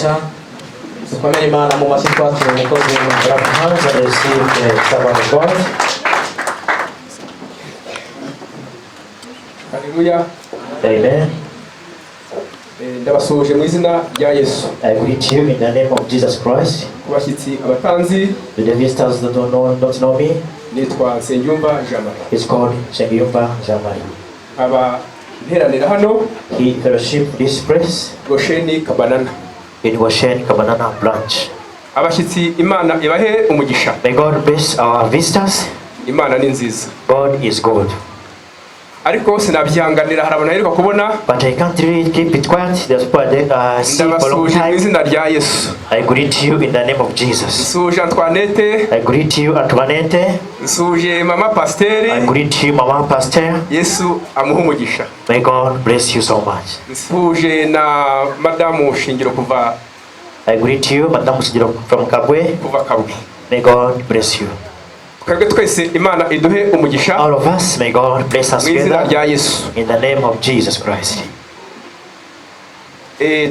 Umugisha. Dukomere Imana mu mashyi twakira umukozi w'Imana. Clap hands and receive the servant of God. Haleluya. Amen. Ndabasuhuje mu izina rya Yesu. I greet you in the name of Jesus Christ. Ku bashyitsi abatanzi, To the visitors that don't know, not know me, nitwa Nsengiyumva Jean Marie. it's called Nsengiyumva Jean Marie. Nkaba nteranira hano He fellowship this place Gosheni Kabanana. In Goshen Kabanana branch. Abashyitsi, Imana ibahe umugisha. May God bless our visitors. Imana ni nziza. God is good. Ariko sinabyihanganira, hari abantu aheruka kubona. But I can't really keep it quiet. There's people I see for a long Ndabasuhuje mu time. izina rya Yesu. I greet you in the name of Jesus. Nsuhuje Antoinette. I greet you, Antoinette. Nsuhuje mama pasiteri. I greet you, Mama Pastor. Yesu amuhe umugisha. May God bless you so much. Nsuhuje na madamu Shingiro kuva I greet you, Madam Sijiro from Kabwe. kuva Kabwe. May God bless you. Twebwe twese Imana iduhe umugisha All of us, may God bless us mu izina together rya Yesu. in the name of Jesus Christ.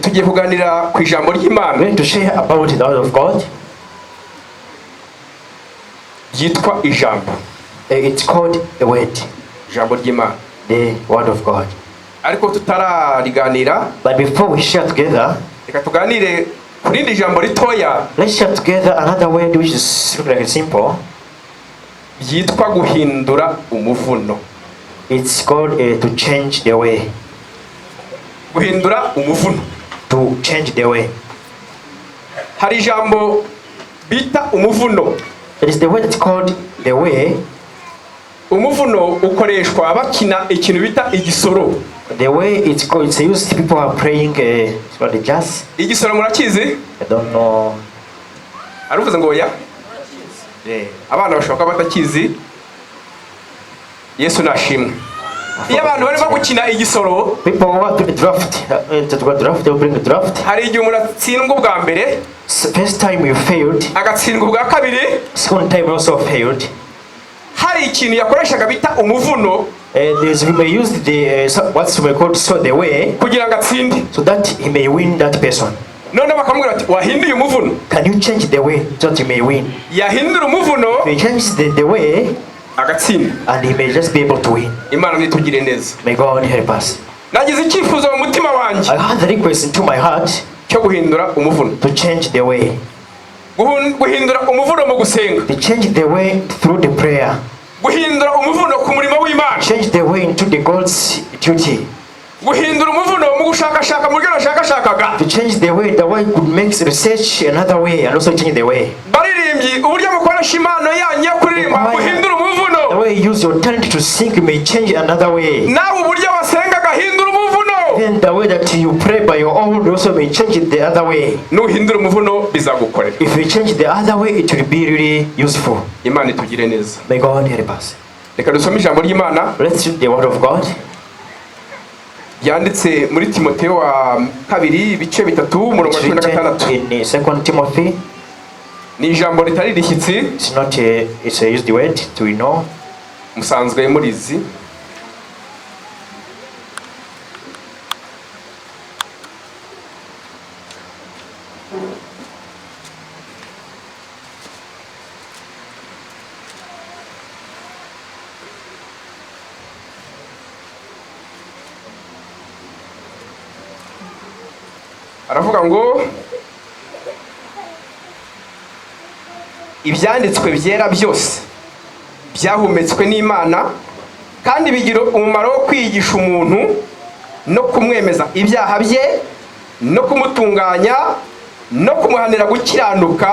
Tugiye kuganira ku ijambo ry'Imana We're going to share about the Word of God. ryitwa ijambo. It's called a word, Ijambo ry'Imana. The Word of God. Ariko tutarariganira, But before we share together, reka tuganire ku rindi jambo ritoya let's share together another word which is look like simple. ryitwa guhindura umuvuno. It's called to change the way. Guhindura umuvuno. To change the way. Hari ijambo bita umuvuno. It is the word that's called the way. Umuvuno ukoreshwa bakina ikintu bita igisoro. The way it's called, it's used, people are praying, it's called the jazz. Igisoro murakizi? I don't know. Aravuze ngo oya. Abana bashobora kuba batakizi. Yesu nashimwe. Iyo abantu barimo gukina igisoro, People want to draft, to go draft, they'll bring a draft. hari igihe umuntu atsindwa ubwa mbere, First time you failed, agatsindwa ubwa kabiri. Second time also failed. Hari ikintu yakoreshaga bita umuvuno There's, he may use the what we call so the way kugira ngo atsinde. So that he may win that person. Noneho bakamubwira bati wahinduye umuvuno. Can you change the way so that you may win? Yahindura umuvuno, If he changes the way, agatsinda. And he may just be able to win. Imana nitugire neza. May God help us. Nagize icyifuzo mu mutima wanjye I had the request into my heart cyo guhindura umuvuno. To change the way. Guhindura umuvuno mu gusenga. To change the way through the prayer. Guhindura umuvuno ku murimo w'Imana. Change the way into the God's duty. Guhindura umuvuno mu gushakashaka mu buryo nashakashakaga. To change the way could make research another way and also change the way. Baririmbyi, uburyo mukoresha impano yanyu yo kuririmba, muhindura umuvuno. The way you use your talent to sing, you may change another way. Nawe uburyo wasengaga, hindura umuvuno. Then the way that you pray by your own also may change it the other way. Nuhindura umuvuno bizagukorera. If you change the other way, it will be really useful. Imana itugire neza. May God help us. Reka dusome ijambo ry'Imana Let's read the word of God. ryanditse muri Timoteyo wa kabiri, ibice 3, umurongo wa It's 16. written in Second Timothy. Ni ijambo ritari rishyitsi. It's not a, it's a used word to know. Musanzwe murizi. Aravuga ngo ibyanditswe byera byose byahumetswe n'Imana kandi bigira umumaro wo kwigisha umuntu no kumwemeza ibyaha bye no kumutunganya no kumuhanira gukiranuka,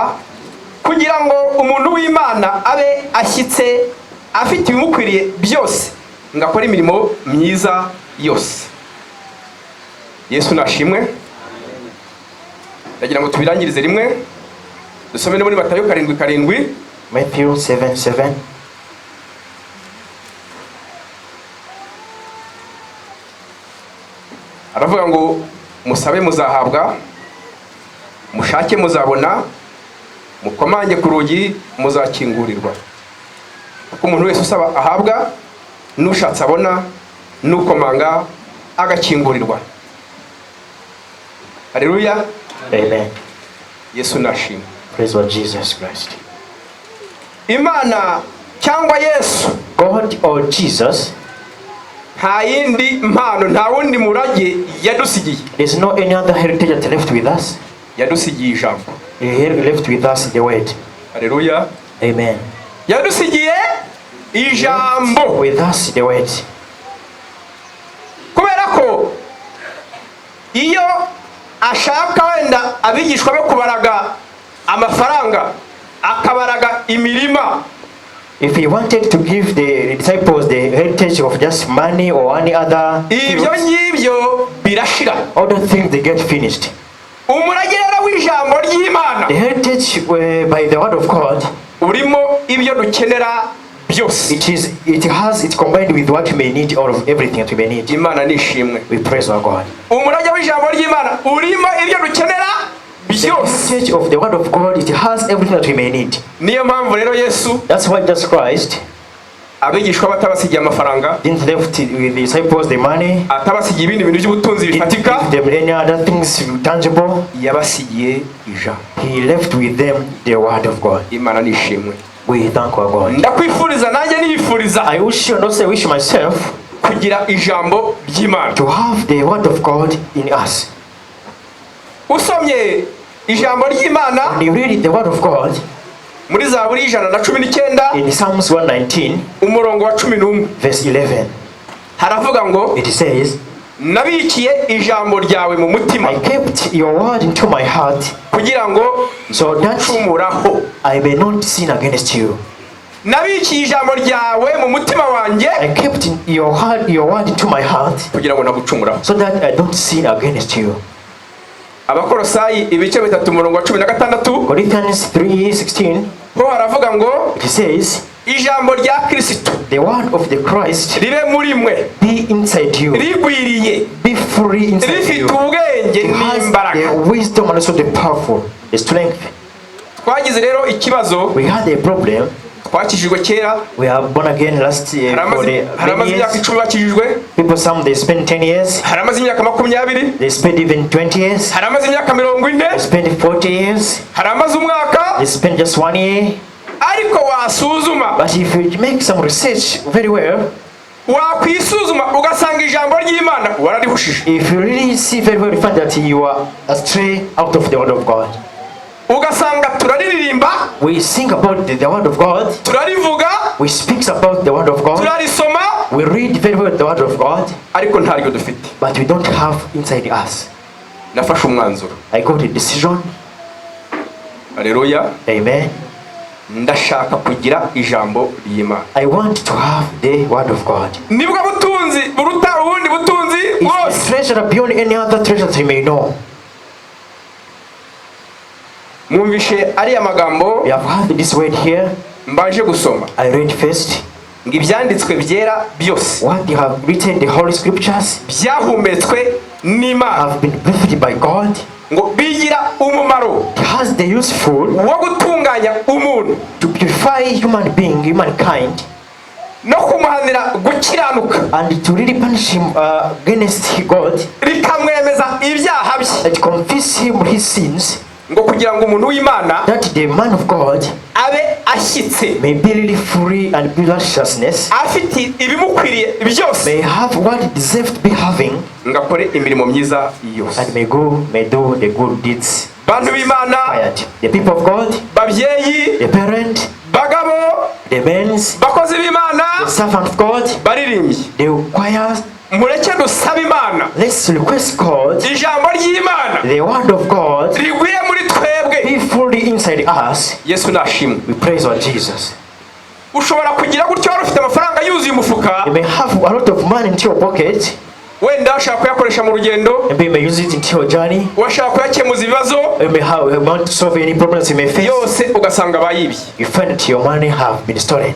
kugira ngo umuntu w'Imana abe ashyitse afite ibimukwiriye byose ngo akore imirimo myiza yose. Yesu nashimwe. Ndagira ngo tubirangirize rimwe, dusome no muri Matayo 7:7. Matthew 7:7. Aravuga ngo musabe muzahabwa, mushake muzabona, mukomange ku rugi muzakingurirwa, kuko umuntu wese usaba ahabwa, n'ushatse abona, n'ukomanga agakingurirwa. Haleluya. Amen. Yesu nashimwe. Praise Lord Jesus Christ. Imana cyangwa Yesu, God or Jesus, nta yindi mpano, nta wundi murage yadusigiye. There's no any other heritage that left with us. Yadusigiye ijambo. He left with us the word. Haleluya. Amen. Yadusigiye ijambo. With us the word. Kubera ko iyo ashaka wenda abigishwa be kubaraga amafaranga, akabaraga imirima, If he wanted to give the disciples the heritage of just money or any other ibyo fields, ngibyo birashira. Other things, they get finished. Umurage rero w'ijambo ry'Imana The heritage by the word of God, urimo ibyo dukenera byose. it combined with what we may need, all of everything that we may need. Imana nishimwe. We praise our God. Umurage w'ijambo ry'Imana urimo ibyo dukenera The byose. heritage of the word of God, it has everything that we may need. Niyo mpamvu rero Yesu That's why Jesus Christ abigishwa batabasigiye amafaranga, didn't left with the disciples the money, atabasigiye ibindi bintu by'ubutunzi didn't bifatika, give them any other things tangible. Yabasigiye ijambo. He left with them the word of God. Imana nishimwe. We thank our God. Ndakwifuriza, nanjye niyifuriza I wish you and also wish myself kugira ijambo ry'Imana. To have the word of God in us. Usomye ijambo ry'Imana When you read the word of God muri Zaburi 119, in Psalms 119, umurongo wa 11, verse 11, haravuga ngo, it says, "Nabikiye ijambo ryawe mu mutima "I kept your word into my heart kugira ngo so that ncumuraho." I may not sin against you." Nabikiye ijambo ryawe mu mutima wanjye I kept in your heart, your word into my heart kugira ngo ntagucumuraho. so that I don't sin against you. Abakorosayi ibice 3, umurongo wa 16, Corinthians 3:16, ho haravuga ngo, it says, "Ijambo rya Kristo "The word of the Christ ribe muri mwe be inside you, rigwiriye, be free inside rifite you." ubwenge It has n'imbaraga." the wisdom and also the powerful, the strength. Twagize rero ikibazo. We had a problem. Twakijijwe kera. We are born again last year Hari for amaze the hari many amaze imyaka years. 10 bakijijwe. People, some they spend 10 years, Hari amaze imyaka 20. They spend even 20 years, Hari amaze imyaka 40. They spend 40 years, Hari amaze umwaka. They spend just one year. Ariko wasuzuma, But if you make some research very well, wakwisuzuma ugasanga ijambo ry'Imana wararihushije. If you really see very well, you find that you are astray out of the word of God. Ugasanga turaririmba, We sing about the word of God, turarivuga, we speak about the word of God, turarisoma, we read very well the word of God, ariko ntaryo dufite. But we don't have inside us. Nafashe umwanzuro. I got a decision. Aleluya. Amen. Ndashaka kugira ijambo ry'Imana. I want to have the word of God. Nibwo butunzi buruta ubundi butunzi It's bwose. a treasure beyond any other treasure that you may know. Mwumvishe ariya magambo We have heard this word here. mbanje gusoma, I read first. Ngo ibyanditswe byera byose What you have written, the Holy Scriptures, byahumetswe n'Imana, have been breathed by God. Ngo bigira umumaro It has the useful wo gutunganya umuntu, to purify human being, humankind, no kumuhanira gukiranuka, and to really punish him against God, rikamwemeza ibyaha bye, and confess him his sins, ngo kugira ngo umuntu w'Imana that the man of God abe ashyitse, may be really free and be righteousness, afite ibimukwiriye byose, may have what he deserves to be having, ngo akore imirimo myiza yose. And may go, may do the good deeds. Bantu b'Imana, Required. The people of God, babyeyi, the parent, bagabo, the men, bakozi b'Imana, the servant of God, baririmbyi, the choir. Mureke dusabe Imana Let's request God, ijambo ry'Imana the word of God, rigwire muri twebwe. Be fully inside us. Yesu nashimwe. We praise our Jesus. Ushobora kugira gutyo wari ufite amafaranga yuzuye umufuka, You may have a lot of money into your pocket, wenda washaka kuyakoresha mu rugendo, maybe you may use it into your journey, washaka kuyakemuza ibibazo you may have you want to solve any problems you may face. yose, ugasanga bayibye, You find that your money have been stolen.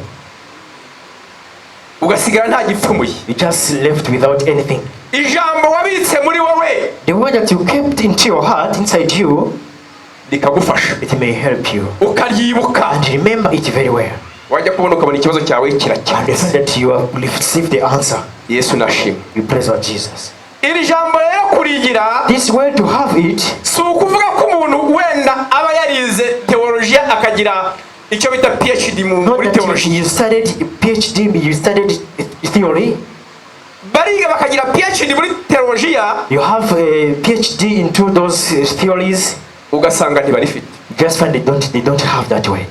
Ugasigara nta gipfumuye. You just left without anything. Ijambo wabitse muri wowe The word that you kept into your heart, inside you, rikagufasha, it may help you. Ukaryibuka, And remember it very well. Wajya kubona ukabona ikibazo cyawe And you kirakemutse. find that you have received the answer. Yesu nashimwe. You praise our Jesus. Iri jambo rero kurigira, This way to have it, si ukuvuga ko umuntu wenda aba yarize teolojiya akagira icyo bita PhD mu not muri that teolojiya. you studied PhD, you studied theory. Bariga bakagira PhD muri teolojiya, You have a PhD into those theories. Ugasanga ntibarifite. Just find they don't have that word.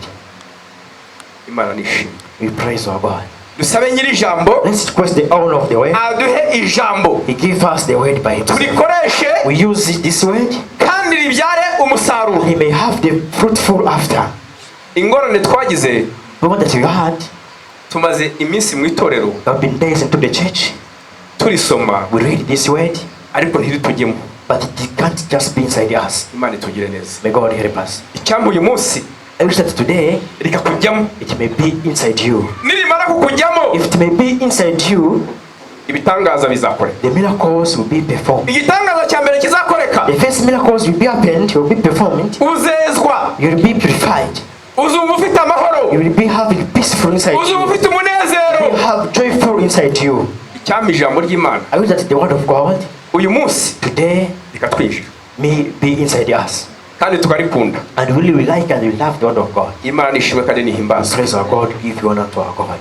Imana nishimwe. We praise our God. Dusabe nyiri ijambo Let's request the owner of the word. Aduhe ijambo, He give us the word by himself. turikoreshe, We use it, this word. kandi ribyare umusaruro. He may have the fruitful after. Ingorane twagize, The one that you had, tumaze iminsi mu itorero have been days into the church. turisoma, We read this word, ariko ntiritujyemo. But it can't just be inside us. Imana itugire neza. May God help us. Icyampa uyu munsi I wish that today rikakujyamo. It may be inside you. Nirimara kukujyamo, If it may be inside you, ibitangaza bizakoreka. The miracles will be performed. Igitangaza cya mbere kizakoreka, The first miracles will be happened, will be performed. Uzezwa. You will be purified. Uzumva ufite amahoro. You will be having peaceful inside Uzumva you. ufite umunezero. You will have joyful inside you. Icyampa ijambo ry'Imana I wish that the word of God uyu munsi today rikatwinjira, may be inside us. Kandi tukarikunda. And really we like and we love the word of God. Imana nishimwe kandi nihimbazwe. Praise our God, give honor to our God.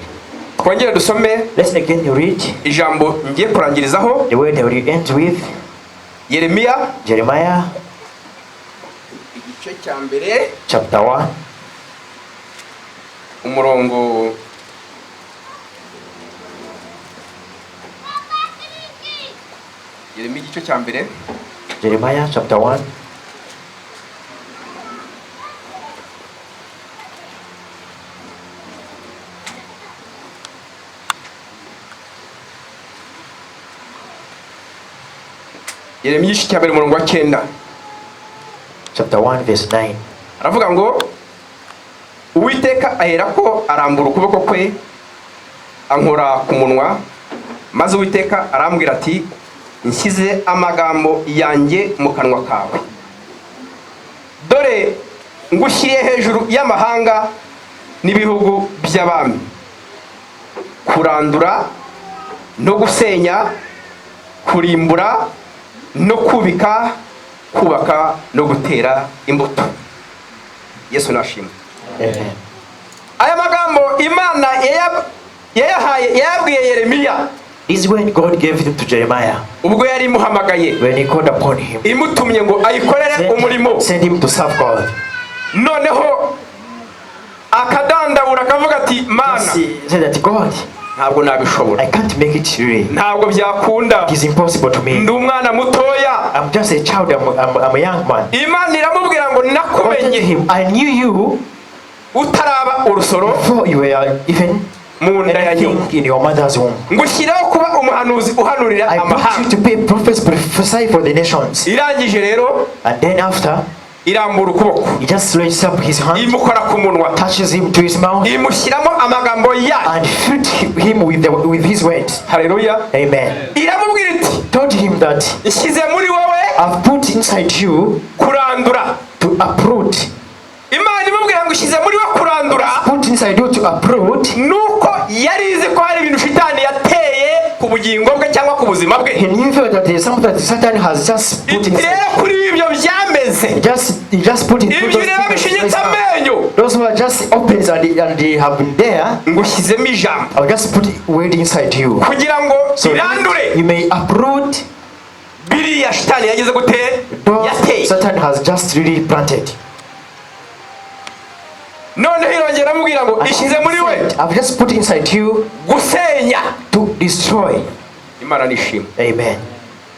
Twongere dusome Let's again read ijambo ngiye kurangirizaho, the word that we end with, Yeremiya Jeremiah igice cya mbere, chapter 1, umurongo Yeremiya igice cya mbere, Jeremiah chapter 1, Yeremiya igice cya mbere umurongo wa 9, chapter 1, verse 9. Aravuga ngo Uwiteka aherako arambura ukuboko kwe ankora ku munwa, maze Uwiteka arambwira ati nshyize amagambo yanjye mu kanwa kawe, dore ngushyiriye hejuru y'amahanga n'ibihugu by'abami kurandura no gusenya, kurimbura no kubika, kubaka no gutera imbuto. Yesu nashimwe. Amen. Aya magambo Imana yayahaye yayabwiye Yeremiya This is when God gave him to Jeremiah ubwo yari imuhamagaye, when he called upon him. Imutumye ngo ayikorere umurimo. Send him to serve God. Noneho akadandabura akavuga ati Mana, He said that God, ntabwo nabishobora, I can't make it really. Ntabwo byakunda, It is impossible to me. Ndi umwana mutoya. I'm just a child, I'm a young man. Imana iramubwira ngo God told nakumenye him, I knew you utaraba urusoro before you were even mu nda ya nyoko, anything in your mother's womb. Ngushyiraho kuba umuhanuzi uhanurira I put you amahanga. to be a prophet, prophesy for the nations. Irangije rero And then after, irambura ukuboko, he just raises up his hand, imukora ku munwa, touches him to his mouth, imushyiramo amagambo yayo. And filled him with his words. Haleluya. Amen. Iramubwira iti Told him that nshyize muri wowe I've put inside you kurandura. To uproot. Imana imubwira ngo ishyize muri we kurandura, Put inside you to uproot. Nuko yari izi ko hari ibintu shitani yateye ku bugingo bwe cyangwa ku buzima bwe. He knew that there is something that Satan has just put Iti inside. rero kuri ibyo byameze, He just put it. Ibyo ureba bishinyitse amenyo, Those who are just opens and they have been there, ngushyizemo ijambo I'll just put word inside you. Kugira ngo So irandure you may uproot biriya shitani yagize gute those yateye. Satan has just really planted. Noneho irongera amubwira ngo ishyize muri we I've just put inside you gusenya. To destroy. Imana nishimwe. Amen.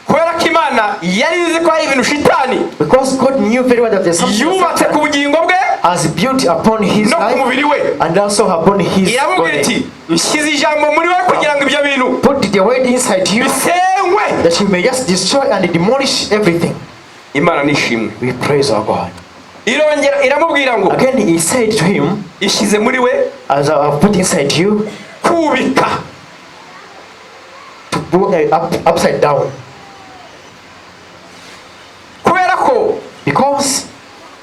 Kubera ko Imana yari izi ko hari ibintu shitani Because God knew very well that there's something that yubatse ku Satan bugingo bwe has built upon his no ku life mubiri we, and also upon his iramubwira body. Iti nshyize ijambo muri we kugira ngo ibyo bintu Put the word inside you bisenywe. That you may just destroy and demolish everything. Imana nishimwe. We praise our God. Irongera iramubwira ngo Again, he said to him, ishyize muri we as I have put inside you, kubika. To put upside down. Kubera ko Because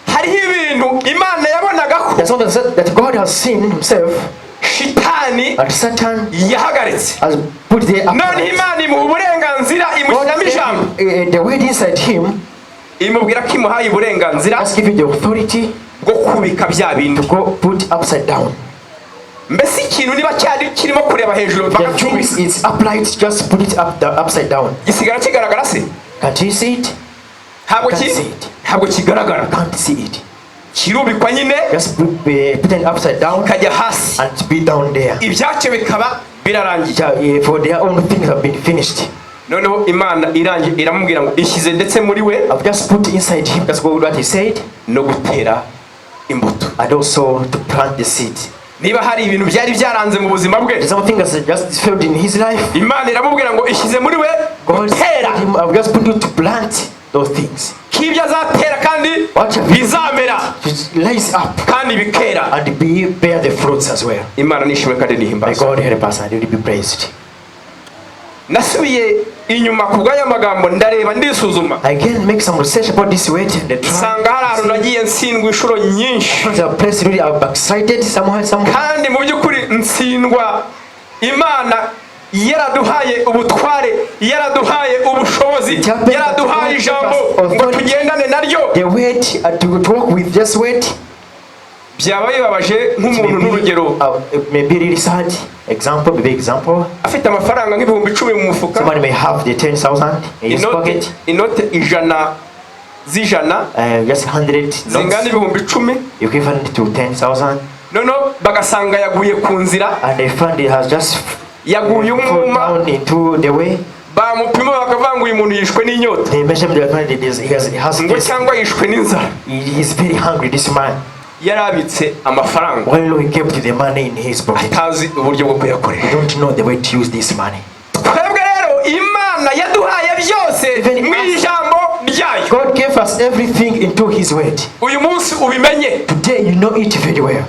hariho ibintu Imana yabonaga ko there's something that God has seen himself shitani and Satan yahagaritse. Has put there Noneho upright. Imana imuha uburenganzira God imushyiramo ijambo The word inside him imubwira ko imuhaye uburenganzira just give you the authority bwo kubika bya bindi. To go put upside down. Mbese ikintu niba cyari kirimo kureba hejuru The bakacyubika things it's upright, just put it up the upside down. Gisigara kigaragara se? Can't you see it? Ntabwo ki Can't see it. Ntabwo kigaragara. Can't see it. Kirubikwa nyine Just put it upside down kikajya hasi and be down there. Ibyacyo bikaba birarangiye. Yeah, for their own things have been finished. Noneho Imana irangiye iramubwira ngo ishyize ndetse muri we I've just put inside him, that's what he said, no gutera imbuto. And also to plant the seed. Niba hari ibintu byari byaranze mu buzima bwe There's something that's just failed in his life. Imana iramubwira ngo ishyize muri we God gutera said him, I've just put you to plant those things. K'ibyo azatera kandi What have you bizamera to rise up kandi bikera. And be bear the fruits as well. Imana nishimwe kandi May nihimbazwe. God help us and will be praised. Nasubiye inyuma ku bw'aya magambo ndareba ndisuzuma I can make some research about this word and the try. nsanga hari ahantu nagiye ntsindwa inshuro nyinshi. The place really I've backslided somehow, somehow. Kandi mu by'ukuri ntsindwa Imana yaraduhaye ubutware yaraduhaye ubushobozi yaraduhaye ijambo ngo tugendane naryo. The word to work with this word. Byaba bibabaje nk'umuntu It may be, n'urugero it may be really sad. Example, maybe example. Afite amafaranga nk'ibihumbi icumi mu mufuka. Somebody may have the 10,000 in his Inote pocket. Inote ijana z'ijana Just 100 zingana notes, ibihumbi icumi equivalent to 10,000. Noneho bagasanga yaguye ku nzira And they find it has just yaguye fall umwuma down into the way. Bamupima bakavuga ngo uyu muntu yishwe n'inyota They measure the find it is, he has ngo this, cyangwa yishwe n'inzara. He is very hungry, this man. Yarabitse amafaranga While he kept the money in his pocket. atazi uburyo bwo kuyakoresha. We don't know the way to use this money. Twebwe rero Imana yaduhaye byose mu ijambo ryayo. God gave us everything into His word. Uyu munsi ubimenye. Today you know it very well.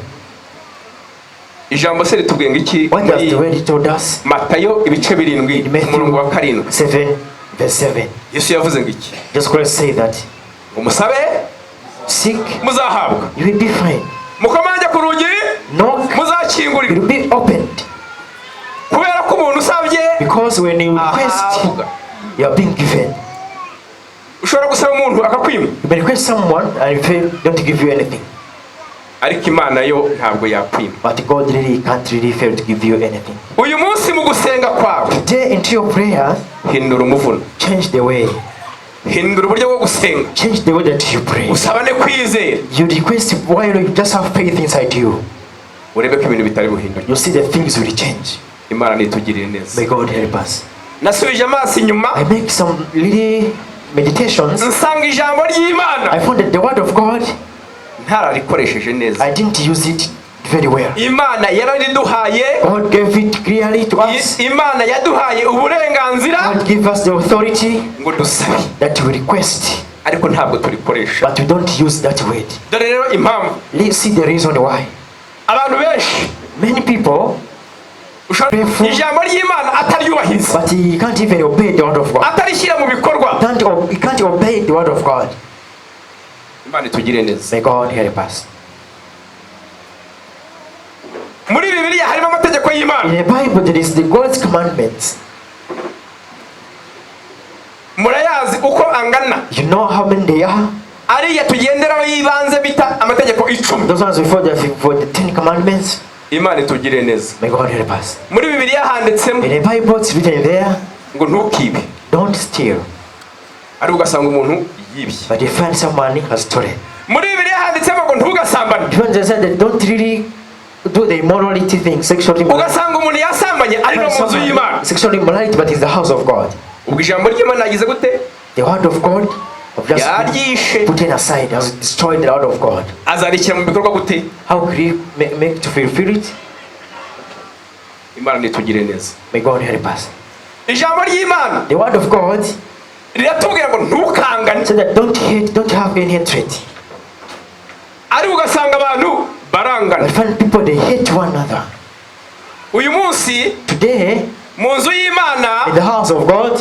Ijambo se ritubwiye ngo iki What does muri the word told us? Matayo ibice birindwi In Matthew umurongo wa karindwi 7, verse 7. Yesu yavuze ngo iki? Jesus Christ said that Ngo musabe seek, muzahabwa you will be fine. Mukomange ku rugi Knock, it muzakingurirwa will be opened. Kubera ko umuntu usabye Because when you request, ahabwa. You are being given. Ushobora gusaba umuntu akakwima. You may request someone and if they don't give you anything. Ariko Imana yo ntabwo yakwima. But God really can't really fail to give you anything. Uyu munsi mu gusenga kwawe Today into your prayer, hindura umuvuno change the way. Hindura uburyo bwo gusenga. Change the way that you pray. Usabane kwizera. You request while you just have faith inside you. Urebe ko ibintu bitari buhinduke. You see the things will change. Imana nitugirire neza. May God help us. Nasubije amaso inyuma I make some little meditations. nsanga ijambo ry'Imana I found that the word of God, ntararikoresheje neza. I didn't use it very well. Imana yarariduhaye. God gave it clearly to us. Imana yaduhaye uburenganzira God gave us the authority ngo dusabe that we request, ariko ntabwo turikoresha. But we don't use that word. Dore rero impamvu. Let's see the reason why. Abantu benshi Many people, ijambo ry'Imana ataryubahiriza but he can't even obey the word of God. atarishyira mu bikorwa. He can't obey the word of God. Imana itugire neza. May God help us. Muri Bibiliya harimo amategeko y'Imana. In the Bible, there is the God's commandments. Murayazi uko angana. You know how many they are? Ariya tugenderaho y'ibanze bita amategeko icumi. Those ones before for the Ten Commandments. Imana itugire neza. May God help us. Muri Bibiliya handitsemo In the Bible, it's written there, ngo ntukibe don't steal. Ariko ugasanga umuntu yibye. But you find someone has stolen. Muri Bibiliya handitsemo ngo ntugasambane Even they said that don't really do the immorality thing, sexual immorality. ugasanga umuntu yasambanye ari no mu nzu y'Imana. Sexual immorality, but it's the house of God. Ubwo ijambo ry'Imana yagize gute? The word of God of just Yaryishe. Put it aside, has destroyed the word of God. Azarishyira mu bikorwa gute? How could he make to fulfill it? Imana nitugire neza. May God help us. Ijambo ry'Imana The word of God riratubwira ngo ntukangane said that don't hate, don't have any hatred. Ariko ugasanga abantu barangana. But find people, they hate one another. Uyu munsi Today, mu nzu y'Imana in the house of God,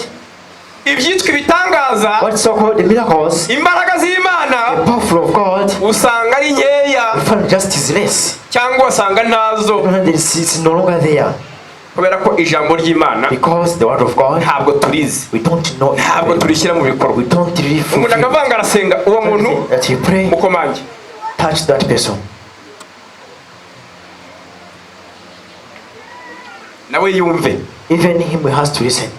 ibyitwa ibitangaza what's so called the miracles, imbaraga z'Imana the power of God, usanga ari nkeya we find just is less. cyangwa usanga ntazo. It's no longer there. Kubera ko ijambo ry'Imana Because the word of God, ntabwo turizi, we don't know it. ntabwo turishyira mu bikorwa. We don't really Umuntu fulfill it. akavanga arasenga, uwo muntu That you pray, mukomange. touch that person. Nawe yumve. Even him has to listen.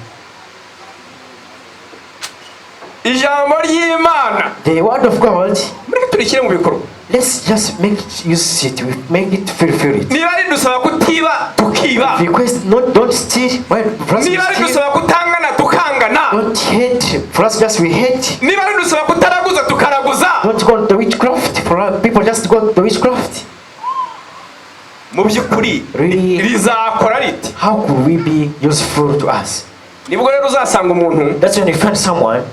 Ijambo ry'Imana, The word of God, mureke turishyire mu bikorwa. let's just make it, use it, we make it fulfill it. Niba ridusaba kutiba, tukiba. Request not, don't steal. Well, for us we Niba steal. ridusaba kutangana, tukangana. Don't hate. For us just we hate. Niba ridusaba kutaraguza, tukaraguza. Don't go to witchcraft. For us, people just go to witchcraft. Mu by'ukuri Really? rizakora rite? How could we be useful to us? Nibwo rero uzasanga umuntu That's when you find someone,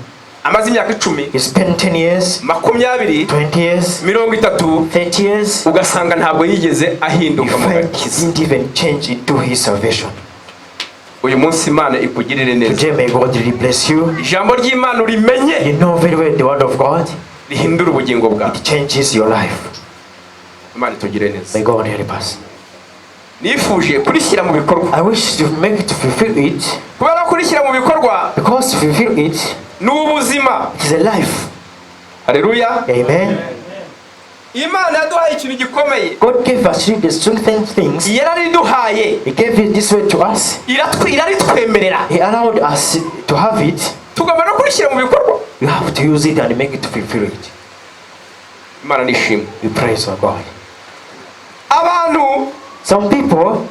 amaze imyaka 10, you spend 10 years, 20, 20 years, 30, 30 years, ugasanga ntabwo yigeze you ahinduka mu find he gakiza. didn't even change into his salvation. Uyu munsi Imana ikugirire neza. Today may God really bless you. Ijambo ry'Imana urimenye, You know very well the word of God, rihindura ubugingo bwawe. it changes your life. Imana itugire neza. May God help us. Nifuje kurishyira mu bikorwa. I wish to make it to fulfill it, Kubera ko kurishyira mu bikorwa because to fulfill it, ni ubuzima. it is a life. Haleluya. Amen. Imana yaduhaye ikintu gikomeye. God gave us the strengthened things. Yarariduhaye. He gave it this way to us. Iraritwemerera. He allowed us to have it. Tugomba no kurishyira mu bikorwa. You have to use it and make it to fulfill it. Imana nishimwe. We praise our God. Abantu Some people,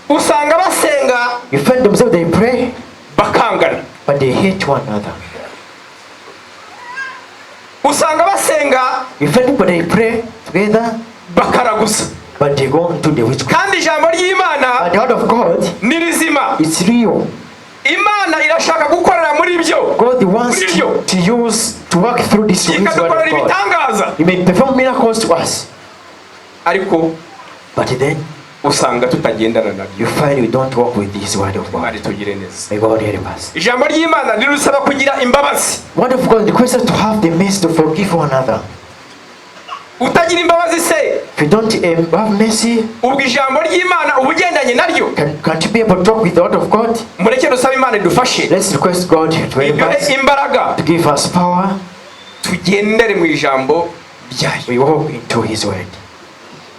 usanga basenga, you find themselves, they pray, bakangana. but they hate one another. Usanga basenga, You find people, they pray together, bakaraguza. but they go into the witchcraft. Kandi ijambo ry'Imana But the word of God, ni rizima. it's real. Imana irashaka gukorera muri byo, God wants muri byo, to use, to work through this his word ikadukorera of God. ibitangaza. He may perform miracles to us, Ariko but then usanga tutagendana nabyo. you find you don't walk with this word of Imana God. itugire neza. May God help us. Ijambo ry'Imana rirusaba kugira imbabazi. Word of God requests us to have the mercy to forgive one another. Utagira imbabazi se, If you don't have mercy, ubwo ijambo ry'Imana uba ugendanye naryo? Can't you be able to talk with the word of God? Mureke dusabe Imana idufashe, Let's request God to help iduhe us, imbaraga, to give us power. tugendere mu ijambo ryayo. We walk into His word.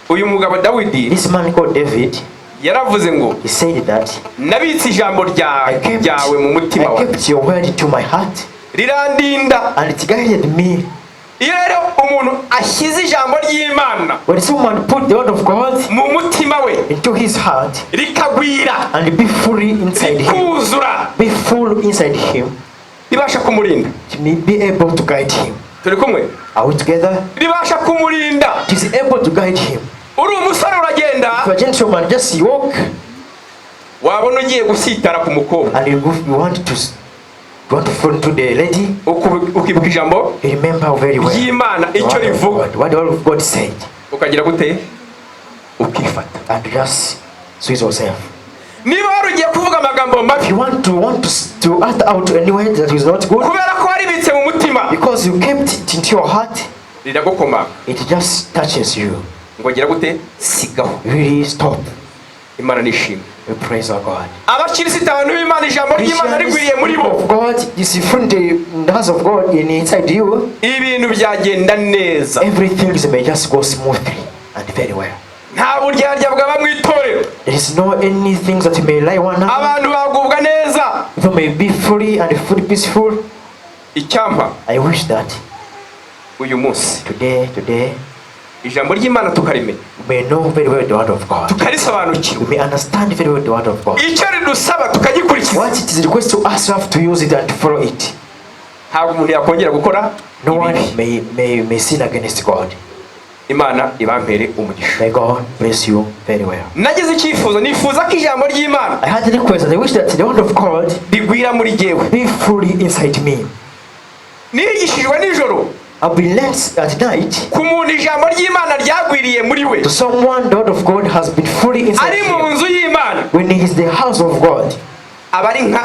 Uyu mugabo Dawidi This man called David, yaravuze ngo, he said that nabitse ijambo I kept, ryawe mu mutima I wawe, kept your word to my heart, rirandinda. and it guided me. Iyo rero umuntu ashyize ijambo ry'Imana When someone put the word of God mu mutima we, into his heart rikagwira, and be fully inside him, rikuzura, be full inside him, ribasha kumurinda. it may be able to guide him. Turi kumwe? Are we together? Ribasha kumurinda. It is able to guide him. Uri umusore uragenda, If a gentleman just walk wabona ugiye gusitara ku mukobwa, and you want to you want to fall into the lady, ukibuka ijambo you remember very well ry'Imana the icyo word of rivuga, God, what the word of God said, ukagira gute? Ukifata. And just squeeze yourself. Niba wari ugiye kuvuga amagambo mabi, If you want to utter out any word that is not good, kubera ko waribitse mu mutima, because you kept it into your heart, riragukomanga it just touches you. ngo gira gute? Sigaho. Really stop. Imana nishimwe. We praise our God. Abakirisita, abantu b'Imana, ijambo ry'Imana rigwiriye muri bo, of God is from the house of God in inside you. ibintu byagenda neza. Everything is may just go smoothly and very well. Nta buryarya bwaba mu itorero. There is no anything that may lie one another. Abantu bagubwa neza. People may be fully and fully peaceful. Icyampa I wish that uyu munsi today, ijambo ry'Imana tukarimenya, we may know very well the word of God. tukarisobanukirwa, We may understand very well the word of God. icyo ridusaba tukagikurikiza. What it is request to us, we have to use it and to follow it. Ntabwo umuntu yakongera gukora No one ibibi. may sin against God. Imana ibampere umugisha. May God bless you very well. Nagize icyifuzo, nifuza ko ijambo ry'Imana I had a request and I wish that the word of God rigwira muri jyewe. be fully inside me. Nigishijwe nijoro I've been lent at night ku muntu ijambo ry'Imana ryagwiriye muri we, to someone the word of God has been fully inside ari mu him. nzu y'Imana, When he is the house of God, aba ari nka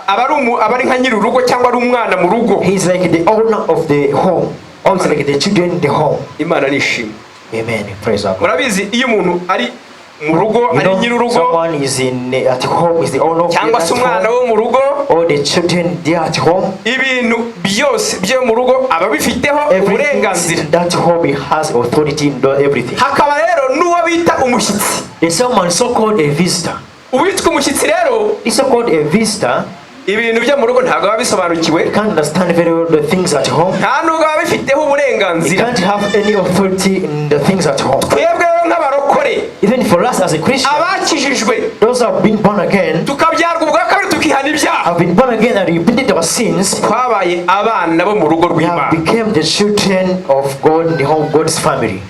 aba ari nka nyir'urugo cyangwa ari umwana mu rugo. he is like the owner of the home. Or he's like the children in the home. Imana nishimwe. Amen. Praise our God. Murabizi, iyo umuntu ari mu rugo You ari know, nyir'urugo, someone is in at home is the owner of cyangwa that se umwana home, wo mu rugo, or the children they are at home. Ibintu byose byo mu rugo aba abifiteho Everything uburenganzira. in that home, he has authority in everything. Hakaba rero n'uwo bita umushyitsi. There's someone so called a visitor. Uwitwa umushyitsi rero, He's so called a visitor. ibintu byo mu rugo ntabwo aba bisobanukiwe. He can't understand very well the things at home. Nta nubwo aba abifiteho He uburenganzira. can't have any authority in the things at home. Twebwe rero nk'abarokore, Even for us as a Christian, abakijijwe, those who have been born again, tukabyarwa ubwa kabiri, tukihana ibyaha, have been born again and repented our sins, twabaye abana bo mu rugo we have rw'Imana. become the children of God in the home God's family.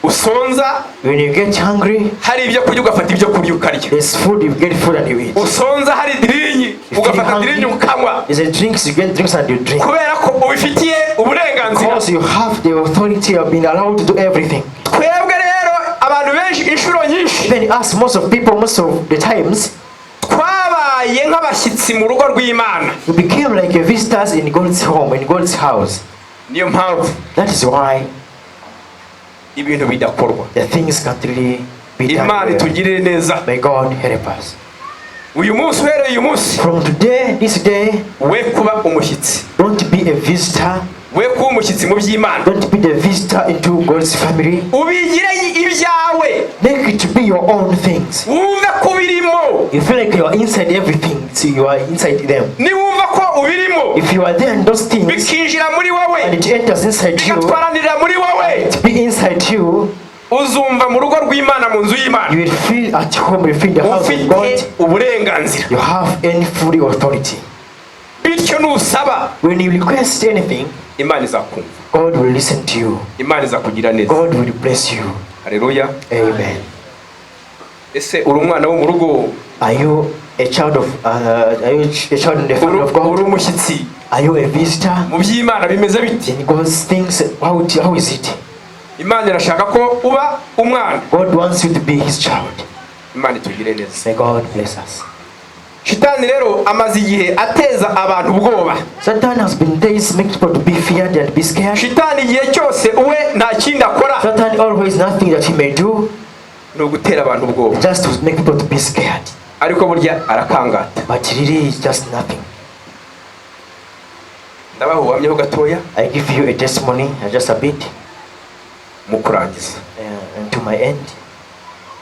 Usonza, When you get hungry, hari ibyo kurya, ugafata ibyo kurya ukarya. There's food, you get food and you eat. Usonza hari drink, If you ugafata hungry, drink ukanywa, there's a drinks, you get drinks and you drink. kubera ko ubifitiye uburenganzira. Because you have the authority of being allowed to do everything. Twebwe rero abantu benshi, inshuro nyinshi, Even us, most of people, most of the times, twabaye nk'abashyitsi mu rugo rw'Imana. We became like a visitors in God's home, in God's house. Niyo mpamvu That is why ibintu bidakorwa. The things can't really be done Imana well. itugirire neza. May God help us. Uyu munsi, uhereye uyu munsi, From today, this day, we kuba umushyitsi, don't be a visitor. We kuba umushyitsi mu by'Imana. Don't be the visitor into God's family. Ubigire ibyawe. Make it to be your own things. Wumve ko ubirimo. You feel like you are inside everything, so you are inside them. Niwumva ko ubirimo, If you are there in those things bikinjira muri wowe, and it enters inside you, bigatwaranirira muri wowe, it be inside you, uzumva mu rugo rw'Imana, mu nzu y'Imana, you will feel at home, you feel the house of ufite God. uburenganzira. You have any full authority. Bityo nusaba, When you request anything, Imana izakumva. God will listen to you. Imana izakugira neza. God will bless you. Haleluya. Amen. Ese uri umwana wo mu rugo? Are you a child in the family of Uri God? umushyitsi? Are you a visitor? Mu by'Imana bimeze biti? In God's things, how is it? Imana irashaka ko uba umwana. God wants you to be his child. Imana itugire neza. May God bless us. Shitani rero amaze igihe ateza abantu ubwoba. Satan has been days making people to be feared and be scared. Shitani igihe cyose we nta kindi akora, Satan always nothing that he may do ni ugutera abantu ubwoba, just to make people to be scared. Ariko burya arakangata. But really it's just nothing. Ndabaha ubuhamyaho gatoya I give you a testimony, just a bit, mu kurangiza. And to my end.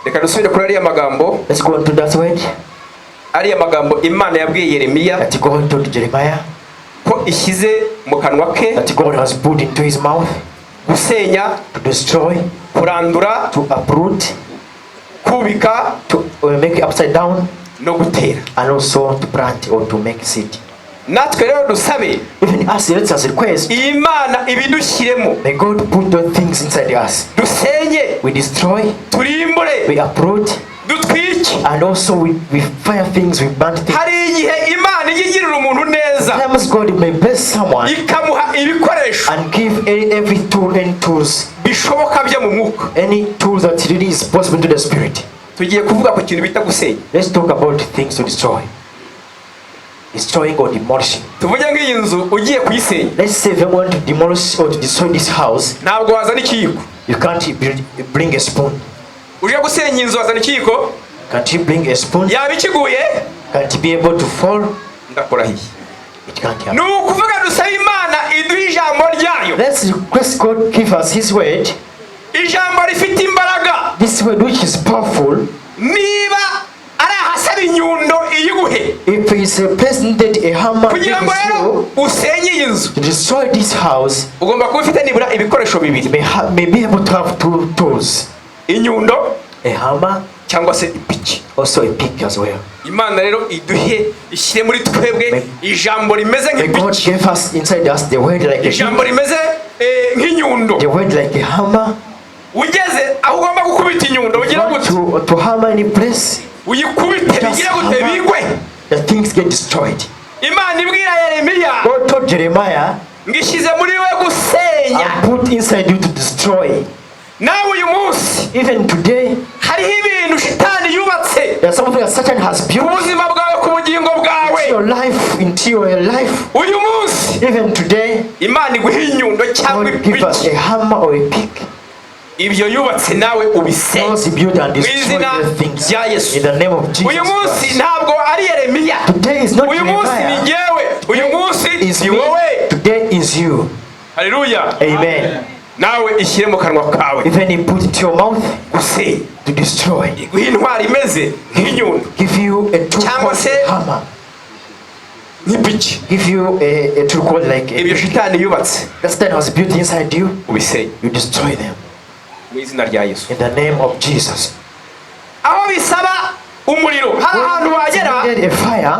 Reka dusubire kuri ariya magambo, Let's go on to that word ariya magambo Imana yabwiye Yeremiya that God told Jeremiah, ko ishyize mu kanwa ke, that God has put into his mouth gusenya, to destroy, kurandura, to uproot, kubika to make it upside down, no gutera. And also to plant or to make seed. Natwe rero dusabe Even us, let us request, iyi Mana ibidushyiremo. May God put those things inside us. Dusenye, We destroy, turimbure, we uproot, dutwike. And also we fire things, we burn things. Hari igihe Imana ijya igirira umuntu neza, Sometimes God may bless someone ikamuha ibikoresho and give every tool, any tools, bishoboka byo mu mwuka. Any tool that really is possible to the spirit. Tugiye kuvuga ku kintu bita gusenya. Let's talk about things to destroy. Destroying or demolishing. Tuvuge nk'iyi nzu ugiye kuyisenya, Let's say if you want to demolish or to destroy this house, ntabwo wazana ikiyiko. You can't bring a spoon. Uje gusenya inzu wazana ikiyiko? Can't you bring a spoon? Yaba ikiguye. Can't you be able to fall? Ndakurahiye. It can't Ni happen. ukuvuga dusaba Imana iduhe ijambo ryayo, Let's request God give us His word. Ijambo rifite imbaraga. This word which is powerful. Niba ari ahasaba inyundo, iyiguhe. If it's a place needed a hammer, Kugira ngo give rero you usenye iyi nzu, to destroy this house, ugomba kuba ufite nibura ibikoresho bibiri: may be able to have two tools, inyundo a hammer, cyangwa se ipiki. Also a pick as well. Imana rero iduhe, ishyire muri twebwe ijambo rimeze May God nk'ipiki, give us inside us the word like a pick, ijambo rimeze nk'inyundo. The word like a hammer. Ugeze aho ugomba gukubita inyundo, ugira Want gute? to hammer any place, Uyikubite, just bigire gute? hammer, Bigwe. the things get destroyed. Imana ibwira Yeremiya God told Jeremiah, ngo ishyize muri we gusenya. I put inside you to destroy. Nawe uyu munsi, Even today, hariho ibintu shitani yubatse there's something that Satan has ku built buzima bwawe, ku bugingo bwawe. into your life, into your life. Uyu munsi Even today, Imana iguha inyundo cyangwa God give us ipiki. a hammer or a pick. Ibyo yubatse nawe ubisenye Those he built and mu destroy izina the things. rya Yesu. In the name of Jesus Uyu munsi Christ. ntabwo ari Yeremiya. Today is not Uyu munsi ni Jeremiah. njyewe. Uyu munsi Is ni me. wowe. Today is you. Haleluya. Amen. Nawe ishyire mu kanwa kawe. Even he put it to your mouth Gusenya to destroy. iguhe intwaro imeze nk'inyundo Give you a tool Cyangwa called se- a hammer. nk'ipiki. Give you a tool called like a Ibyo shitani yubatse that Satan has built inside you. ubisenye You destroy them. mu izina rya Yesu. In the name of Jesus. Aho bisaba umuriro, hari ahantu wagera Needed a fire,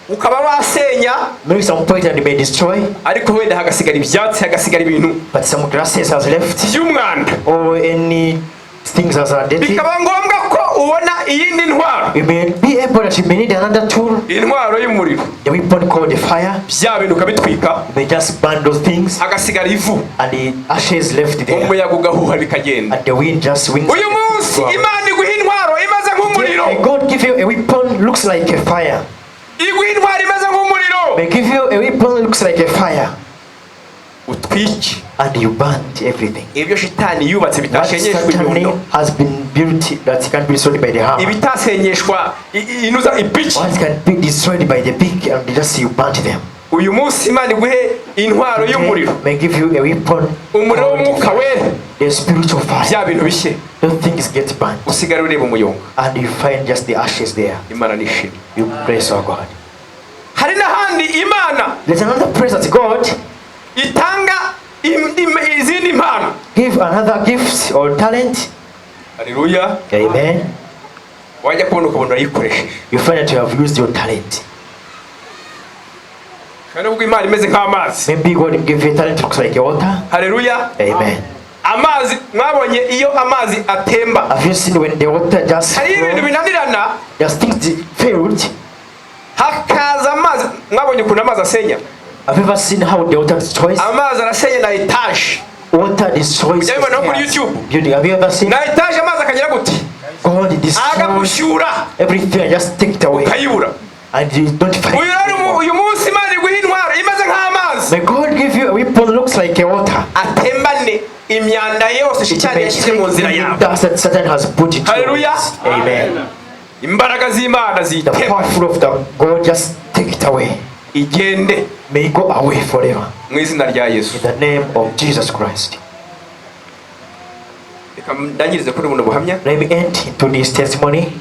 ukaba wasenya, maybe some point and may destroy, ariko wenda hagasigara ibyatsi, hagasigara ibintu but some grasses has left by'umwanda, or any things as are dirty. bikaba ngombwa ko ubona iyindi ntwaro, You may be able that you may need another tool, intwaro y'umuriro, the weapon called the fire. bya bintu ukabitwika, You may just burn those things hagasigara ivu, and the ashes left there, umuyaga ugahuha bikagenda. and the wind just wins. Uyu munsi Imana iguha intwaro imeze nk'umuriro. May God give you a weapon looks like a fire. Iguha intwaro imeze nk'umuriro. May give you a weapon looks like a fire, Utwike and you burn everything. ibyo shitani yubatse What bitashenyeshwa inyundo, Satan has been built that can be destroyed by the hammer. ibitasenyeshwa inuza ipiki. What can be destroyed by the pick, and just you burnt them. Uyu munsi Imana iguhe intwaro y'umuriro, May give you a weapon umuriro called w'umwuka wera, the spiritual fire. bya bintu bishye, Those things get burnt, usigare ureba umuyonga. And you find just the ashes there. Imana nishimwe. You praise our God. Hari n'ahandi Imana There's another praise that God itanga izindi mpano. Give another gift or talent. Haleluya. Amen. Wajya kubona ukabona urayikoresheje. You find that you have used your talent. Kandi ubwo Imana imeze nk'amazi. Maybe God give you a talent looks like a water. Haleluya. Amen. Amazi, mwabonye iyo amazi atemba, Have you seen when the water just hari ibintu flow, binanirana, there's things that failed? Hakaza amazi. Mwabonye ukuntu amazi asenya? Have you ever seen how the water destroys? Amazi arasenya na etaje. Water destroys Ujya bibona kuri stairs. YouTube. Building. Have you ever seen Na etaje amazi akagera gute, God destroys agagushyura, everything and just take it away, ukayibura. And you don't find Uyu it rero anymore. uyu munsi Imana iguha intwaro imeze nk'amazi, May God give you a weapon looks like a water. Atembane imyanda yose It shitani may yashyize mu take nzira the yawe. dust that Satan has put into your Hallelujah. ways. Amen. Imbaraga z'Imana The ziyitema, powerful of the God just take it away. Igende May it go away forever. mu izina rya Yesu. In the name of Jesus Christ. Reka ndangirize kuri buno buhamya. Let me end into this testimony.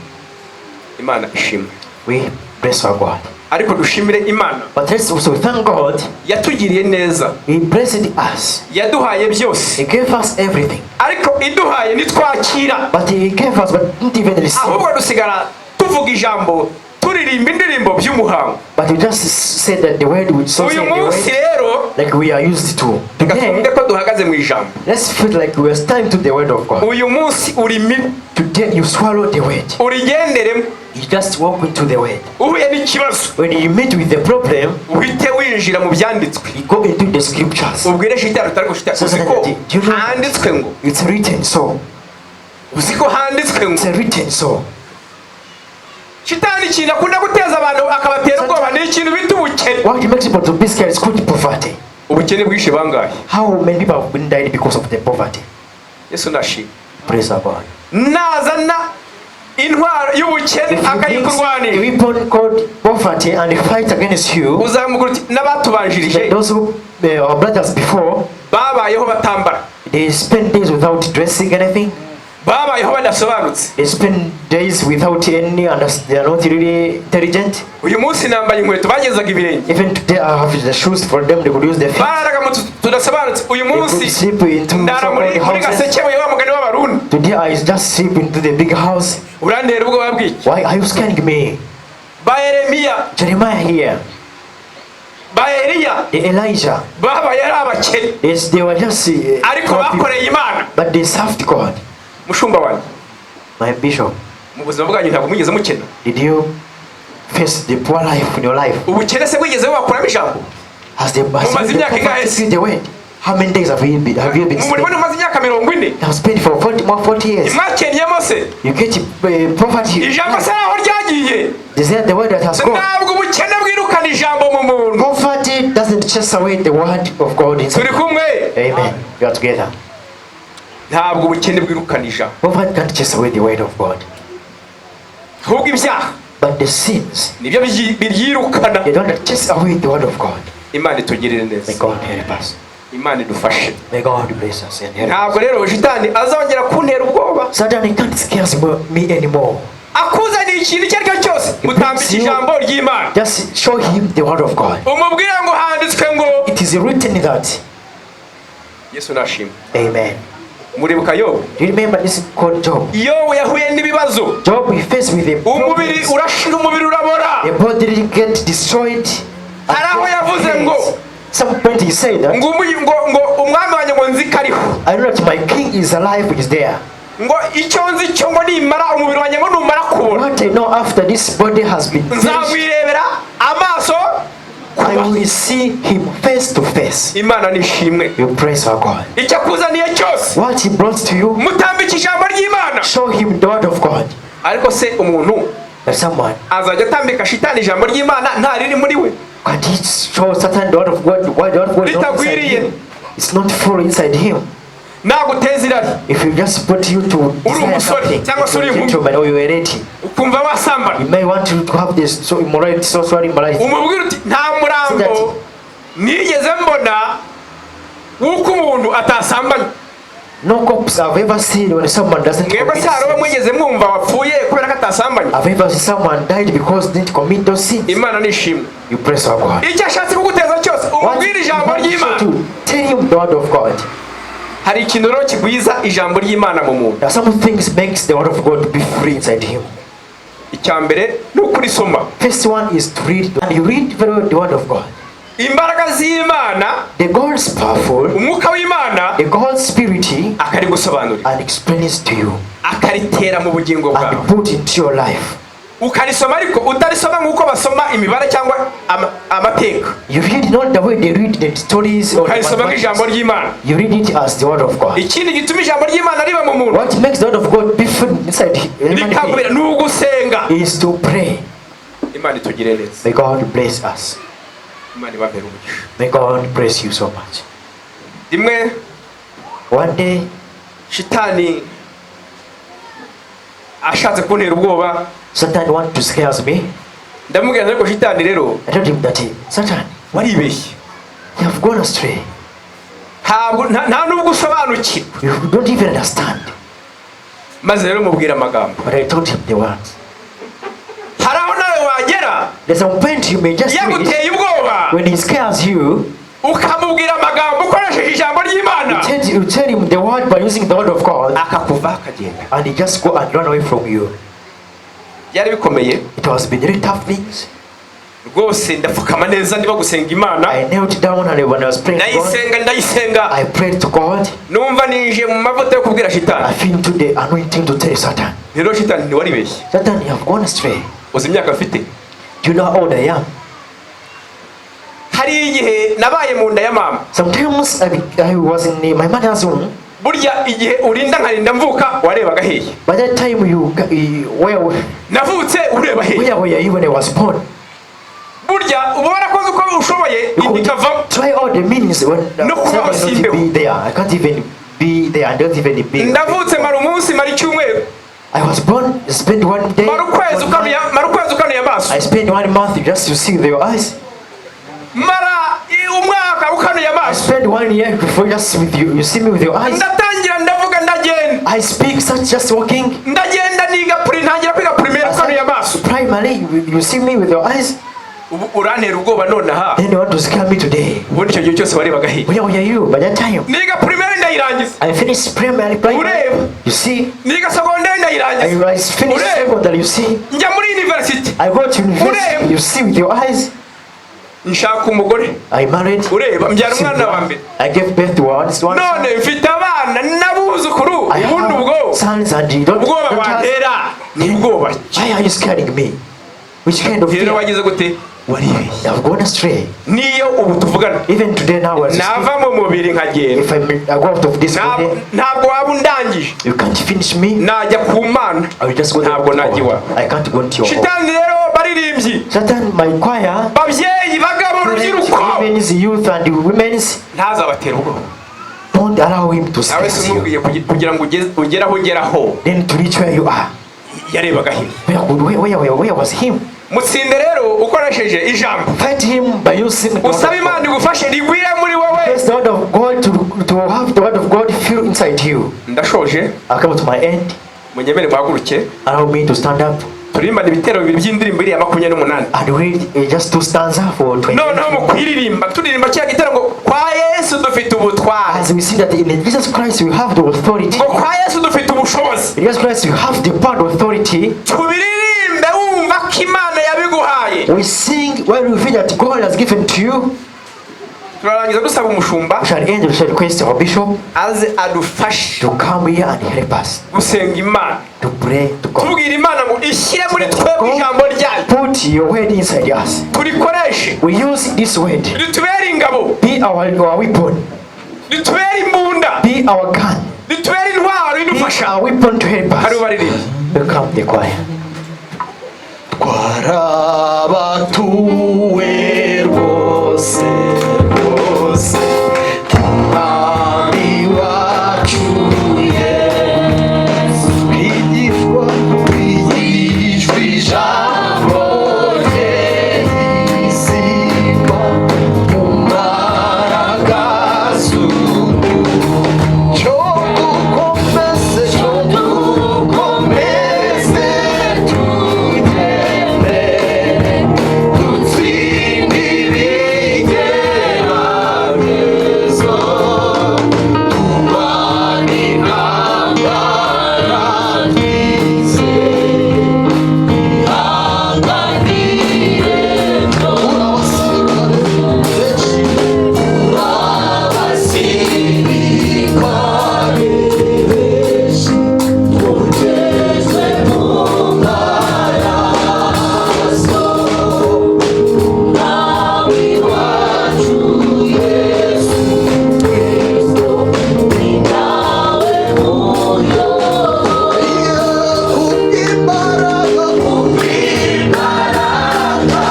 Imana ishimwe. We bless our God. Ariko dushimire Imana But let's also thank God. yatugiriye neza, He blessed us. yaduhaye byose, He gave us everything. ariko iduhaye ntitwakira, But He gave us, but didn't even receive. Ahubwo dusigara tuvuga ijambo, turirimba indirimbo by'umuhango. But we just said that the word we so Uyu say the munsi word rero like we are used to. reka Today, twumve ko duhagaze mu ijambo. Let's feel like we are standing to the word of God. Uyu munsi urimi Today you swallow the word. Urigenderemo. You just walk into the word. Uhuye n'ikibazo, When you meet with the problem, uhite winjira mu byanditswe, you go into the scriptures. Ubwire shitani utari gushita, So uzi ko do you know handitswe ngo, it's written so. Uzi ko handitswe ngo. It's written so. Shitani ikintu akunda guteza abantu akabatera ubwoba ni ikintu bita ubukene. What makes people to be scared is called poverty. Ubukene bwishe bangahe? How many people have been died because of the poverty? Yesu nashimwe. Praise our God. Nazana intwaro y'ubukene If you brings a akayikurwanira, weapon called poverty and fight against you, uzamubwira uti n'abatubanjirije like those who our brothers before, babayeho batambara, they spend days without dressing anything. Babayeho badasobanutse. They spend days without any, and they are not really intelligent. Uyu munsi nambaye inkweto bagezaga ibirenge. Even today, I have the shoes for them, they could use their feet. Bararaga mu tuzu tudasobanutse. Uyu They could munsi sleep into ndara muri so-called muri houses. gasekebuye wa mugani w'Abarundi. Today, I just sleep into the big house. Urantera ubwoba bw'iki? Why are you scaring me? Ba Yeremiya, Jeremiah here, ba Eliya the Elijah, babaye ari abakene, yes, they were just ariko poor people, bakoreye Imana. But they served God. Mushumba wanjye, My bishop, mu buzima bwanyu ntabwo mwigeze mukena? Did you face the poor life in your life? Ubukene se bwigeze bubakuramo ijambo? Has Mumaze the imyaka ingahe poverty se? seen the word? How many days have you been Mu murimo spent? ntumaze imyaka 40. You have spent for 40, more 40 years. Mwakennyemo se? You get poverty. Ijambo se aho ryagiye? Is that the word that has gone? Ntabwo ubukene bwirukana ijambo mu muntu. Poverty doesn't chase away the word of God inside. Turi kumwe? Amen. We are together. Ntabwo ubukene bwirukana ijambo. Poverty can't chase away the word of God. Ahubwo ibyaha But the sins, nibyo biryirukana. they don't chase away the word of God. Imana itugirire neza. May God help us. Imana idufashe. May God bless us and help us. Ntabwo rero shitani azongera kuntera ubwoba. Satan, he can't scare me anymore. Akuzaniye ikintu icyo ari cyo cyose, mutambike ijambo ry'Imana. Just show him the word of God. Umubwire ngo handitswe ngo. It is written that. Yesu nashimwe. Amen. Muribuka Yobu? Do you remember this called Job? Yobu yahuye n'ibibazo. Job, he faced with a Umubiri problems. urashira, umubiri urabora. The body get destroyed. Hari aho yavuze ngo Some point he said that ngo ngo umwami wanjye ngo nzi ko ariho. I know that my king is alive, is there. Ngo icyo nzi cyo ngo nimara umubiri wanjye ngo numara kubora, What I know, after this body has been finished, nzamwirebera amaso ku I maso. will see him face to face. Imana nishimwe. You praise our God. Icyo akuzaniye cyose, What he brought to you, mutambike ijambo ry'Imana. Show him the word of God. Ariko se umuntu That someone azajya atambika shitani ijambo ry'Imana nta riri muri we? Can he show Satan the word of God? Why the word of God is not inside Ritagwiriye. him? It's not full inside him. Naguteza irari, If you just put you to desire umusore something, cyangwa se if uri you're a inkumi, gentleman or you're a lady, ukumva wasambana, you may want to have this so immorality, sexual immorality. Umubwire uti nta murambo nigeze mbona w'uko umuntu atasambanye. No corpse I've ever seen when someone doesn't Mwebwe commit se hari uwo sins. mwigeze mwumva wapfuye kubera ko atasambanye? I've ever seen someone died because didn't commit those sins. Imana nishimwe. You praise our God. Icyo ashatse kuguteza cyose, What umubwire ijambo you want ry'Imana. to tell him the word of God. Hari ikintu rero kigwiza ijambo ry'Imana mu muntu. There are some things makes the word of God to be free inside him. Icya mbere ni ukurisoma. First one is to read, and you read very well the word of God. Imbaraga z'Imana, The God's powerful, umwuka w'Imana the God's spirit, akarigusobanurira, and explains to you akaritera mu bugingo bwawe, and put into your life. Ukarisoma ariko utarisoma nk'uko basoma imibare cyangwa amateka. You read not the way they read the stories or the Ukarisoma nk'ijambo mathematics. ry'Imana. You read it as the word of God. Ikindi gituma ijambo ry'Imana riba mu muntu, What makes the word of God be free inside human rikakubera, being ni ugusenga. is to pray. Imana itugire neza. May God bless us. Imana ibabere umugisha. May God bless you so much. Rimwe One day, shitani ashatse kuntera ubwoba, Satan wanted to scare me. Ndamubwira nti ariko shitani rero, I told him that, Satan, waribeshye. You have gone astray. Ntabwo nta nubwo usobanukirwa. You don't even understand. Maze rero mubwira amagambo. But I told him the words. Hari aho nawe wagera, There's some point you may just read yaguteye ubwoba, when he scares you, ukamubwira amagambo ukoresheje ijambo ry'Imana, you tell him the word by using the word of God, akakuva akagenda. And he just go and run away from you. Byari bikomeye. It has been very tough things. Rwose ndapfukama neza ndiba gusenga Imana. I knelt down and when I was praying to God, Ndayisenga, ndayisenga. I prayed to God. Numva ninjiye mu mavuta yo kubwira shitani. I feel into the anointing to tell Satan, Rero shitani, ntiwaribeshye. Satan, you have gone astray. Uzi imyaka mfite? Do you know how old I am? Hari igihe nabaye mu nda ya mama. Sometimes I was in my mother's womb. Burya igihe urinda nkarinda mvuka warebaga hehe? By that time, you where, Navutse ureba hehe? where were you when I was born? Burya uba warakoze uko ushoboye, You inda could ikavamo. try all the means when No kubaho I cannot simbeho. be there. I can't even be there. I don't even be. Ndavutse, mara umunsi, mara icyumweru, I was born, spent one day. mara ukwezi one ukanuye, month. mara ukwezi ukanuye amaso. I spent one month just to see with your eyes. Mara umwaka ukanuye I amaso. spent one year before just with you. You see me with your eyes. Ndatangira ndavuga, ndagenda. I speak such just walking. Ndagenda niga ntangira kwiga primaire ukanuye amaso. Primarily, you see me with your eyes. Ubu urantera ubwoba nonaha? Then you want to scare me today. Ubundi icyo gihe cyose warebaga hehe? Where were you by that time? Niga primaire ndayirangiza. I finished primary. Primary. Ureba. You see, Niga secondaire ndayirangiza. I finished Ureba. secondary. You see, Njya muri university. I go to university. Ureba. You see with your eyes. Nshaka umugore. I married. Ureba, mbyara See with umwana your wa eyes. mbere. I gave birth to one. None mfite abana n'abuzukuru. I Ubundi ubwo have sons and you don't. ubwoba don't ask, wantera ni ubwoba? Why are you scaring me? Which kind of Rero fear? wagize gute? Waribeshye. You have gone astray. Niyo ubu tuvugana Even today now, as you speak, nava mu mubiri nkagenda, if I go out of this body, ntabwo waba undangije. You can't finish me. Najya ku Mana. I will just go there. Ntabwo najya iwawe. I can't go into your home. Shitani rero, baririmbyi, Satan, my choir, babyeyi, bagabo, parents, rubyiruko, women's, youth, and women's, ntazabatera ubwoba. Don't allow him to Nawe silence se you. umubwiye kugira ngo ugere aho ugeraho, Then to reach where you are. yarebaga he? Where was him? Mutsinde rero ukoresheje ijambo. Fight him by using the word Usaba of Imana God. igufashe rigwire muri wowe. Praise the word of God to have the word of God fill inside you. Ndashoje. I come to my end. Munyemere muhaguruke. Allow me to stand up Turirimbane ibitero bibiri by'indirimbo iriya 28. and read just two stanza for 20. Noneho mu kuyiririmba, turirimba kiriya gitero ngo kwa Yesu dufite ubutware, As we see that in Jesus Christ we have the authority. ngo kwa Yesu dufite ubushobozi. In Jesus Christ we have the power and authority. Tubiririmbe wumva ko Imana yabiguhaye. We sing when we feel that God has given to you. Turarangiza dusaba umushumba We shall end, we shall request our bishop aze adufashe to come here and help us gusenga Imana, to pray to God. tubwira Imana ngo ishyire muri twebwe ijambo ryayo, Put your word inside us. turikoreshe, We use this word. ritubere ingabo, Be our weapon. ritubere imbunda, Be our gun. ritubere intwaro Be idufasha. our weapon to help Hari us. ubaririmba. Welcome the choir. Twarabatuwe rwose rwose, Umwami wacu Yesu, twigishwa twigishwa ijambo rye rizima mu mbaraga z'umucyo. Dukomeze, dukomeze tugende dutsinde ibigeragezo, turwane intambara twizeye, twihanganire. Turi abasirikare benshi, turi abasirikare benshi, tugeze mu maraso Umwami wacu Yesu Kristo ni nawe muyobozi. Kubw'imbaraga, kubw'imbaraga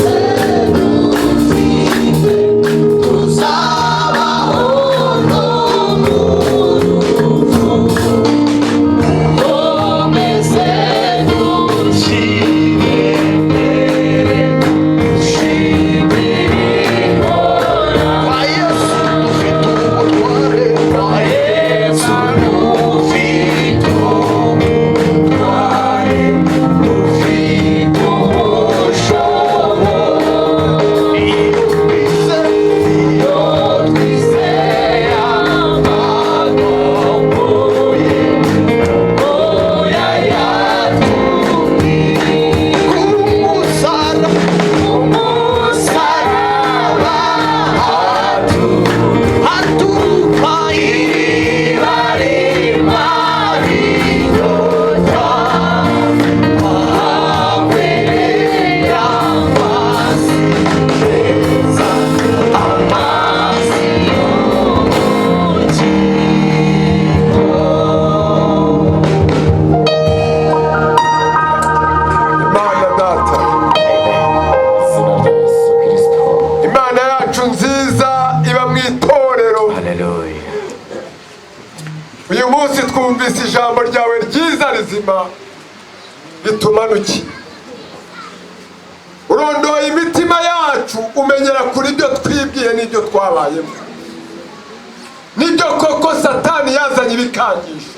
ze dufite, tuzabaho no mu rupfu. Dukomeze dushyire imbere, dushimire Imana. Kwa Yesu dufite ubutware, kwa Yesu dufite ubutware, dufite ubushobozi. Iyo twizeye amagambo ye, oya yatubwiye ku musaraba haturuka iriba rimara inyota, ahahwereye amazi meza, amazi y'ubugingo. Imana Data, Izina rya Yesu Kristo. Imana yacu nziza iba mu itorero, Hallelujah. uyu munsi twumvise ijambo ryawe ryiza rizima ritumanukiye. Urondoye imitima yacu, umenyera kuri ibyo twibwiye n'ibyo twabayemo. Nibyo koko, Satani yazanye ibikangisho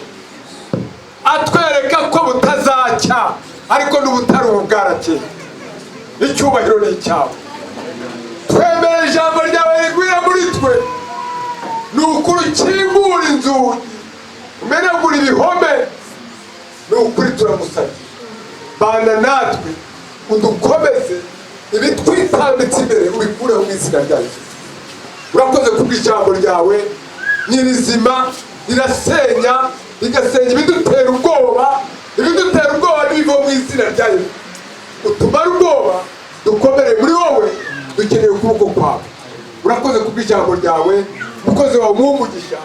atwereka ko butazacya, ariko n'ubutari ubu bwarakeye. Icyubahiro ni icyawe. Twemere ijambo ryawe rigwira muri twe. Ni ukuri, ukingura inzugi, umenagura ibihome. Ni ukuri, turamusabye, bana natwe, udukomeze, ibitwitambitse imbere ubikureho mu izina rya Yesu. Urakoze kubw'ijambo ryawe, ni rizima, rirasenya, rigasenya ibidutera ubwoba. Ibidutera ubwoba n'ibiva mu izina rya Yesu. Utumare ubwoba, dukomere muri wowe, dukeneye ukuboko kwawe. Urakoze kubw'ijambo ryawe. Umukozi wawe umuhe umugisha.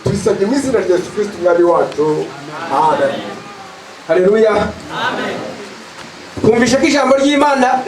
Tubisabye mu izina rya Yesu Kristo Umwami wacu, amen. Haleluya! Twumvishe ko ijambo ry'Imana.